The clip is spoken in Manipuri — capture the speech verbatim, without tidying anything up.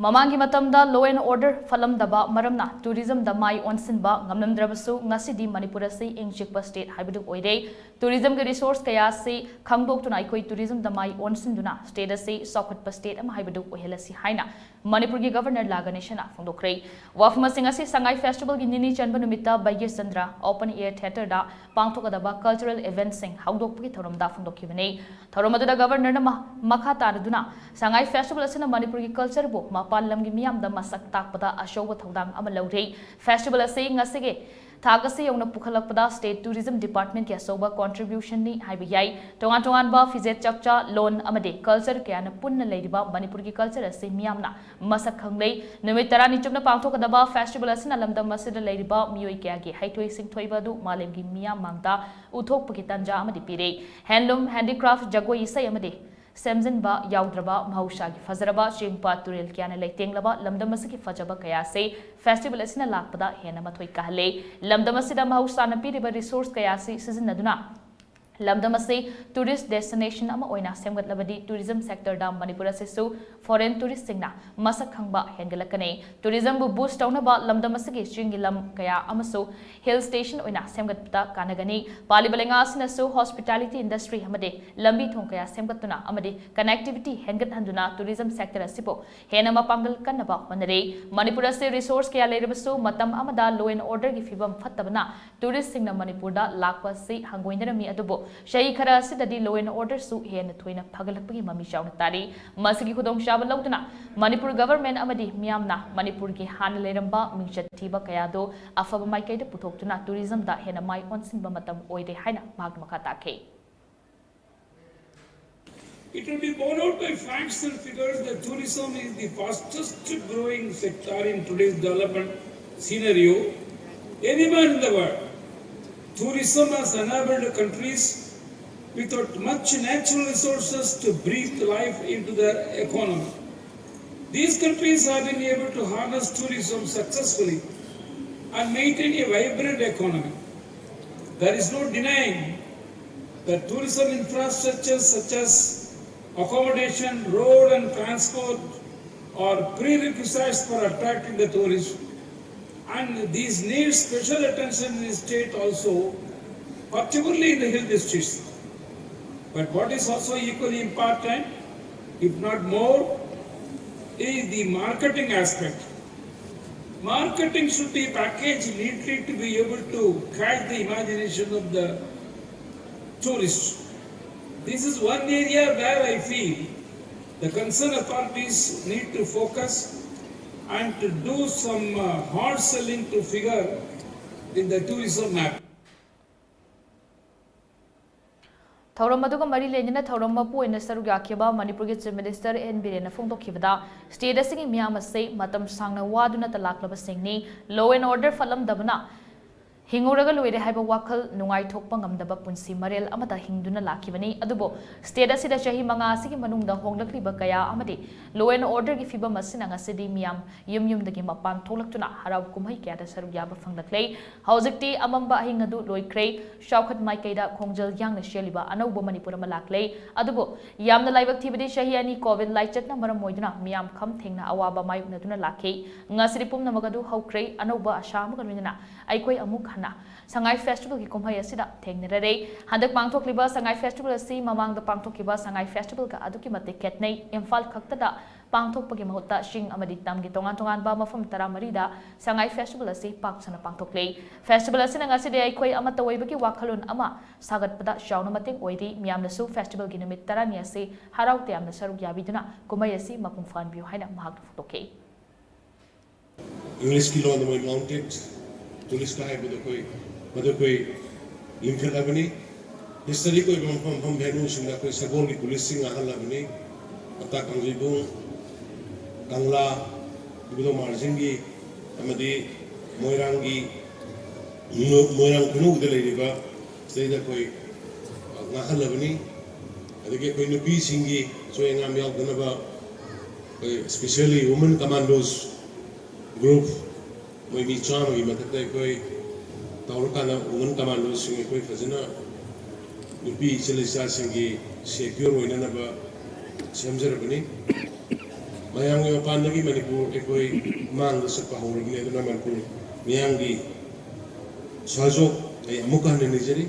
ꯃꯃꯥꯡꯒꯤ ꯃꯇꯝꯗ law and order ꯐꯠꯂꯝꯗꯕ ꯃꯔꯝꯅ tourismꯗ ꯃꯥꯏ ꯑꯣꯟꯁꯤꯟꯕ ꯉꯝꯂꯝꯗ꯭ꯔꯕꯁꯨ, ꯉꯁꯤꯗꯤ ꯃꯅꯤꯄꯨꯔ ꯑꯁꯤ ꯏꯪ ꯆꯤꯛꯄ state ꯍꯥꯏꯕꯗꯨ ꯑꯣꯏꯔꯦ꯫ Tourismꯒꯤ resource ꯀꯌꯥ ꯑꯁꯤ ꯈꯪꯗꯣꯛꯇꯨꯅ ꯑꯩꯈꯣꯏ tourismꯗ ꯃꯥꯏ ꯑꯣꯟꯁꯤꯟꯗꯨꯅ state ꯑꯁꯤ ꯆꯥꯎꯈꯠꯄ state ꯑꯃ ꯍꯥꯏꯕꯗꯨ ꯑꯣꯏꯍꯜꯂꯁꯤ ꯍꯥꯏꯅ ꯃꯅꯤꯄꯨꯔꯒꯤ Governor ꯂꯥ ꯒꯅꯦꯁꯟꯅ ꯐꯣꯡꯗꯣꯛꯈ꯭ꯔꯦ꯫ ꯋꯥꯐꯝ ꯑꯁꯤ ꯉꯁꯤ ꯁꯉꯥꯏ Festivalꯒꯤ ꯅꯤꯅꯤ ꯆꯟꯕ ꯅꯨꯃꯤꯠꯇ ꯕꯩꯒ꯭ꯌꯆꯟꯗ꯭ꯔ Open Air Theatreꯗ ꯄꯥꯡꯊꯣꯛꯀꯗꯕ cultural eventꯁꯤꯡ ꯍꯧꯗꯣꯛꯄꯒꯤ ꯊꯧꯔꯝꯗ ꯐꯣꯡꯗꯣꯛꯈꯤꯕꯅꯤ꯫ ꯊꯧꯔꯝ ꯑꯗꯨꯗ Governorꯅ ꯃ-, ꯃꯈꯥ ꯇꯥꯔꯗꯨꯅ ꯁꯉꯥꯏ Festival ꯑꯁꯤꯅ ꯃꯅꯤꯄꯨꯔꯒꯤ cultureꯕꯨ ꯃꯄꯥꯟ ꯂꯝꯒꯤ ꯃꯤꯌꯥꯝꯗ ꯃꯁꯛ ꯇꯥꯛꯄꯗ ꯑꯆꯧꯕ ꯊꯧꯗꯥꯡ ꯑꯃ ꯂꯧꯔꯤ꯫ Festival ꯑꯁꯤ ꯉꯁꯤꯒꯤ ꯊꯥꯛ ꯑꯁꯤ ꯌꯧꯅ ꯄꯨꯈꯠꯂꯛꯄꯗ state tourism departmentꯀꯤ ꯑꯆꯧꯕ contributionꯅꯤ ꯍꯥꯏꯕ ꯌꯥꯏ꯫ ꯇꯣꯉꯥꯟ ꯇꯣꯉꯥꯟꯕ ꯐꯤꯖꯦꯠ ꯆꯛꯆꯥ, ꯂꯣꯟ ꯑꯃꯗꯤ culture ꯀꯌꯥꯅ ꯄꯨꯟꯅ ꯂꯩꯔꯤꯕ ꯃꯅꯤꯄꯨꯔꯒꯤ culture ꯑꯁꯤ ꯃꯤꯌꯥꯝꯅ ꯃꯁꯛ ꯈꯪꯂꯦ꯫ ꯅꯨꯃꯤꯠ ꯇꯔꯥꯅꯤ ꯆꯨꯞꯅ ꯄꯥꯡꯊꯣꯛꯀꯗꯕ festival ꯑꯁꯤꯅ ꯂꯝꯗꯝ ꯑꯁꯤꯗ ꯂꯩꯔꯤꯕ ꯃꯤꯑꯣꯏ ꯀꯌꯥꯒꯤ ꯍꯩꯊꯣꯏ ꯁꯤꯡꯊꯣꯏꯕ ꯑꯗꯨ ꯃꯥꯂꯦꯝꯒꯤ ꯃꯤꯌꯥꯝ ꯃꯥꯡꯗ ꯎꯠꯊꯣꯛꯄꯒꯤ ꯇꯥꯟꯖꯥ ꯑꯃꯗꯤ ꯄꯤꯔꯦ꯫ Handloom, handicraft, ꯖꯒꯣꯏ ꯏꯁꯩ ꯑꯃꯗꯤ ꯁꯦꯝꯖꯤꯟꯕ ꯌꯥꯎꯗ꯭ꯔꯕ ꯃꯍꯧꯁꯥꯒꯤ ꯐꯖꯔꯕ ꯆꯤꯡ ꯄꯥꯠ ꯇꯨꯔꯦꯜ ꯀꯌꯥꯅ ꯂꯩꯇꯦꯡꯂꯕ ꯂꯝꯗꯝ ꯑꯁꯤꯒꯤ ꯐꯖꯕ ꯀꯌꯥ ꯑꯁꯤ festival ꯑꯁꯤꯅ ꯂꯥꯛꯄꯗ ꯍꯦꯟꯅ ꯃꯊꯣꯏ ꯀꯥꯍꯜꯂꯦ꯫ ꯂꯝꯗꯝ ꯑꯁꯤꯗ ꯃꯍꯧꯁꯥꯅ ꯄꯤꯔꯤꯕ resource ꯀꯌꯥ ꯑꯁꯤ ꯁꯤꯖꯤꯟꯅꯗꯨꯅ ꯂꯝꯗꯝ ꯑꯁꯤ tourist destination ꯑꯃ ꯑꯣꯏꯅ ꯁꯦꯝꯒꯠꯂꯕꯗꯤ tourism sectorꯗ ꯃꯅꯤꯄꯨꯔ ꯑꯁꯤꯁꯨ foreign touristꯁꯤꯡꯅ ꯃꯁꯛ ꯈꯪꯕ ꯍꯦꯟꯒꯠꯂꯛꯀꯅꯤ꯫ Tourismꯕꯨ boost ꯇꯧꯅꯕ ꯂꯝꯗꯝ ꯑꯁꯤꯒꯤ ꯆꯤꯡꯒꯤ ꯂꯝ ꯀꯌꯥ ꯑꯃꯁꯨ hill station ꯑꯣꯏꯅ ꯁꯦꯝꯒꯠꯄꯗ ꯀꯥꯟꯅꯒꯅꯤ꯫ ꯄꯥꯜꯂꯤꯕ ꯂꯩꯉꯥꯛ ꯑꯁꯤꯅꯁꯨ hospitality industry ꯑꯃꯗꯤ ꯂꯝꯕꯤ ꯊꯣꯡ ꯀꯌꯥ ꯁꯦꯝꯒꯠꯇꯨꯅ ꯑꯃꯗꯤ connectivity ꯍꯦꯟꯒꯠꯍꯟꯗꯨꯅ tourism sector ꯑꯁꯤꯕꯨ ꯍꯦꯟꯅ ꯃꯄꯥꯡꯒꯜ ꯀꯟꯅꯕ ꯍꯣꯠꯅꯔꯤ꯫ ꯃꯅꯤꯄꯨꯔ ꯑꯁꯤ resource ꯀꯌꯥ ꯂꯩꯔꯕꯁꯨ ꯃꯇꯝ ꯑꯃꯗ law and orderꯒꯤ ꯐꯤꯕꯝ ꯐꯠꯇꯕꯅ touristꯁꯤꯡꯅ ꯃꯅꯤꯄꯨꯔꯗ ꯂꯥꯛꯄ ꯑꯁꯤ ꯍꯪꯒꯣꯏꯅꯔꯝꯃꯤ, ꯑꯗꯨꯕꯨ ꯆꯍꯤ ꯈꯔ ꯑꯁꯤꯗꯗꯤ law and orderꯁꯨ ꯍꯦꯟꯅ ꯊꯣꯏꯅ ꯐꯒꯠꯂꯛꯄꯒꯤ ꯃꯃꯤ ꯆꯥꯎꯅ ꯇꯥꯔꯤ꯫ ꯃꯁꯤꯒꯤ ꯈꯨꯗꯣꯡꯆꯥꯕ ꯂꯧꯗꯨꯅ ꯃꯅꯤꯄꯨꯔ government ꯑꯃꯗꯤ ꯃꯤꯌꯥꯝꯅ ꯃꯅꯤꯄꯨꯔꯒꯤ ꯍꯥꯟꯅ ꯂꯩꯔꯝꯕ ꯃꯤꯡꯆꯠ ꯊꯤꯕ ꯀꯌꯥꯗꯨ ꯑꯐꯕ ꯃꯥꯏꯀꯩꯗ ꯄꯨꯊꯣꯛꯇꯨꯅ tourismꯗ ꯍꯦꯟꯅ ꯃꯥꯏ ꯑꯣꯟꯁꯤꯟꯕ ꯃꯇꯝ ꯑꯣꯏꯔꯦ ꯍꯥꯏꯅ ꯃꯍꯥꯛꯅ ꯃꯈꯥ ꯇꯥꯈꯤ꯫ It will be borne out by facts and figures that tourism is the fastest growing sector in today's development scenario anywhere in the world. Tourism has enabled countries without much natural resources to breathe life into their economy. These countries have been able to harness tourism successfully and maintain a vibrant economy. There is no denying that tourism infrastructure such as accommodation, road and transport, are prerequisites for attracting the tourists, and these need special attention in the state also, particularly in the hill districts. But what is also equally important, if not more, is the marketing aspect. Marketing should be packaged neatly to be able to catch the imagination of the tourists. This is one area where I feel the concerned authorities need to focus and to do some uh, hard selling to figure in the tourism map. ꯊꯧꯔꯝ ꯑꯗꯨꯒ ꯃꯔꯤ ꯂꯩꯅꯅ ꯊꯧꯔꯝ ꯃꯄꯨ ꯑꯣꯏꯅ ꯁꯔꯨꯛ ꯌꯥꯈꯤꯕ ꯃꯅꯤꯄꯨꯔꯒꯤ Chief Minister ꯑꯦꯟ ꯕꯤꯔꯦꯟꯅ ꯐꯣꯡꯗꯣꯛꯈꯤꯕꯗ, state ꯑꯁꯤꯒꯤ ꯃꯤꯌꯥꯝ ꯑꯁꯤ ꯃꯇꯝ ꯁꯥꯡꯅ ꯋꯥꯗꯨꯅꯇ ꯂꯥꯛꯂꯕꯁꯤꯡꯅꯤ꯫ Law and order ꯐꯠꯂꯝꯗꯕꯅ ꯍꯤꯡꯉꯨꯔꯒ ꯂꯣꯏꯔꯦ ꯍꯥꯏꯕ ꯋꯥꯈꯜ ꯅꯨꯡꯉꯥꯏꯊꯣꯛꯄ ꯉꯝꯗꯕ ꯄꯨꯟꯁꯤ ꯃꯔꯦꯜ ꯑꯃꯗ ꯍꯤꯡꯗꯨꯅ ꯂꯥꯛꯈꯤꯕꯅꯤ꯫ ꯑꯗꯨꯕꯨ state ꯑꯁꯤꯗ ꯆꯍꯤ ꯃꯉꯥ ꯑꯁꯤꯒꯤ ꯃꯅꯨꯡꯗ ꯍꯣꯡꯂꯛꯂꯤꯕ ꯀꯌꯥ ꯑꯃꯗꯤ law and order ꯒꯤ ꯐꯤꯕꯝ ꯑꯁꯤꯅ ꯉꯁꯤꯗꯤ ꯃꯤꯌꯥꯝ ꯌꯨꯝ ꯌꯨꯝꯗꯒꯤ ꯃꯄꯥꯟ ꯊꯣꯛꯂꯛꯇꯨꯅ ꯍꯔꯥꯎ ꯀꯨꯝꯍꯩ ꯀꯌꯥꯗ ꯁꯔꯨꯛ ꯌꯥꯕ ꯐꯪꯂꯛꯂꯦ꯫ ꯍꯧꯖꯤꯛꯇꯤ ꯑꯃꯝꯕ ꯑꯍꯤꯡ ꯑꯗꯨ ꯂꯣꯏꯈ꯭ꯔꯦ꯫ ꯆꯥꯎꯈꯠ ꯃꯥꯏꯀꯩꯗ ꯈꯣꯡꯖꯦꯜ ꯌꯥꯡꯅ ꯆꯦꯜꯂꯤꯕ ꯑꯅꯧꯕ ꯃꯅꯤꯄꯨꯔ ꯑꯃ ꯂꯥꯛꯂꯦ꯫ ꯑꯗꯨꯕꯨ ꯌꯥꯝꯅ ꯂꯥꯏꯕꯛ ꯊꯤꯕꯗꯤ, ꯆꯍꯤ ꯑꯅꯤ COVID ꯂꯥꯏꯆꯠꯅ ꯃꯔꯝ ꯑꯣꯏꯗꯨꯅ ꯃꯤꯌꯥꯝ ꯈꯝ ꯊꯦꯡꯅ ꯑꯋꯥꯕ ꯃꯥꯌꯣꯛꯅꯗꯨꯅ ꯂꯥꯛꯈꯤ꯫ ꯉꯁꯤꯗꯤ ꯄꯨꯝꯅꯃꯛ ꯑꯗꯨ ꯍꯧꯈ꯭ꯔꯦ꯫ ꯑꯅꯧꯕ ꯑꯁꯥ ꯑꯃꯒ ꯂꯣꯏꯅꯅ ꯑꯩꯈꯣꯏ ꯑꯃꯨꯛ ꯍꯟꯅ ꯁꯉꯥꯏ Festival ꯒꯤ ꯀꯨꯝꯍꯩ ꯑꯁꯤꯗ ꯊꯦꯡꯅꯔꯔꯦ꯫ ꯍꯟꯗꯛ ꯄꯥꯡꯊꯣꯛꯂꯤꯕ ꯁꯉꯥꯏ Festival ꯑꯁꯤ ꯃꯃꯥꯡꯗ ꯄꯥꯡꯊꯣꯛꯈꯤꯕ ꯁꯉꯥꯏ Festival ꯒ ꯑꯗꯨꯛꯀꯤ ꯃꯇꯤꯛ ꯈꯦꯠꯅꯩ꯫ ꯏꯝꯐꯥꯜ ꯈꯛꯇꯗ ꯄꯥꯡꯊꯣꯛꯄꯒꯤ ꯃꯍꯨꯠꯇ ꯆꯤꯡ ꯑꯃꯗꯤ ꯇꯝꯒꯤ ꯇꯣꯉꯥꯟ ꯇꯣꯉꯥꯟꯕ ꯃꯐꯝ ꯇꯔꯥꯃꯔꯤꯗ ꯁꯉꯥꯏ Festival ꯑꯁꯤ ꯄꯥꯛ ꯁꯟꯅ ꯄꯥꯡꯊꯣꯛꯂꯤ꯫ Festival ꯑꯁꯤꯅ ꯉꯁꯤꯗꯤ ꯑꯩꯈꯣꯏ ꯑꯃꯠꯇ ꯑꯣꯏꯕꯒꯤ ꯋꯥꯈꯜꯂꯣꯟ ꯑꯃ ꯁꯥꯒꯠꯄꯗ ꯆꯥꯎꯅ ꯃꯇꯦꯡ ꯑꯣꯏꯔꯤ꯫ ꯃꯤꯌꯥꯝꯅꯁꯨ festival ꯒꯤ ꯅꯨꯃꯤꯠ ꯇꯔꯥꯅꯤ ꯑꯁꯤ ꯍꯔꯥꯎ ꯇꯌꯥꯝꯅ ꯁꯔꯨꯛ ꯌꯥꯕꯤꯗꯨꯅ ꯀꯨꯝꯍꯩ ꯑꯁꯤ ꯃꯄꯨꯡ ꯐꯥꯍꯟꯕꯤꯌꯨ ꯍꯥꯏꯅ ꯃꯍꯥꯛꯅ ꯐꯣꯡꯗꯣꯛꯈꯤ꯫ English ꯀꯤ ꯂꯣꯟꯗ ꯃꯣꯏ mounted police ꯀ ꯍꯥꯏꯕꯗꯣ ꯑꯩꯈꯣꯏ ꯃꯗꯨ ꯑꯩꯈꯣꯏ ꯂꯤꯡꯈꯠꯂꯕꯅꯤ꯫ Historic ꯑꯣꯏꯕ ꯃꯐꯝ ꯃꯐꯝ venue ꯁꯤꯡꯗ ꯑꯩꯈꯣꯏ ꯁꯒꯣꯜꯒꯤ police ꯁꯤꯡ ꯉꯥꯛꯍꯜꯂꯕꯅꯤ꯫ ꯄꯇꯥ ꯀꯥꯡꯖꯩꯕꯨꯡ, ꯀꯪꯂꯥ, ꯏꯕꯨꯙꯧ ꯃꯍꯥꯔꯥꯖꯁꯤꯡꯒꯤ ꯑꯃꯗꯤ ꯃꯣꯏꯔꯥꯡꯒꯤ ꯃꯣꯏꯔꯥꯡ ꯈꯨꯅꯧꯗ ꯂꯩꯔꯤꯕ ꯁꯤꯗꯩꯗ ꯑꯩꯈꯣꯏ ꯉꯥꯛꯍꯜꯂꯕꯅꯤ꯫ ꯑꯗꯒꯤ ꯑꯩꯈꯣꯏ ꯅꯨꯄꯤꯁꯤꯡꯒꯤ ꯑꯁꯣꯏ ꯑꯉꯥꯝ ꯌꯥꯎꯗꯅꯕ ꯑꯩꯈꯣꯏ specially women commandos group ꯃꯣꯏ ꯃꯤ ꯆꯥꯝꯃꯒꯤ ꯃꯊꯛꯇ ꯑꯩꯈꯣꯏ ꯇꯧꯔꯀꯥꯟꯗ women commandos ꯁꯤꯡ ꯑꯩꯈꯣꯏ ꯐꯖꯅ ꯅꯨꯄꯤ ꯏꯆꯤꯜ ꯏꯆꯥꯁꯤꯡꯒꯤ secure ꯑꯣꯏꯅꯅꯕ ꯁꯦꯝꯖꯔꯕꯅꯤ꯫ ꯃꯌꯥꯝꯒꯤ ꯃꯄꯥꯟꯗꯒꯤ ꯃꯅꯤꯄꯨꯔ ꯑꯩꯈꯣꯏ ꯃꯥꯡꯗ ꯆꯠꯄ ꯍꯧꯔꯕꯅꯤ꯫ ꯑꯗꯨꯅ ꯃꯅꯤꯄꯨꯔ ꯃꯤꯌꯥꯝꯒꯤ ꯁꯍꯖꯣꯛ ꯑꯩ ꯑꯃꯨꯛꯀ ꯍꯟꯅ ꯅꯤꯖꯔꯤ꯫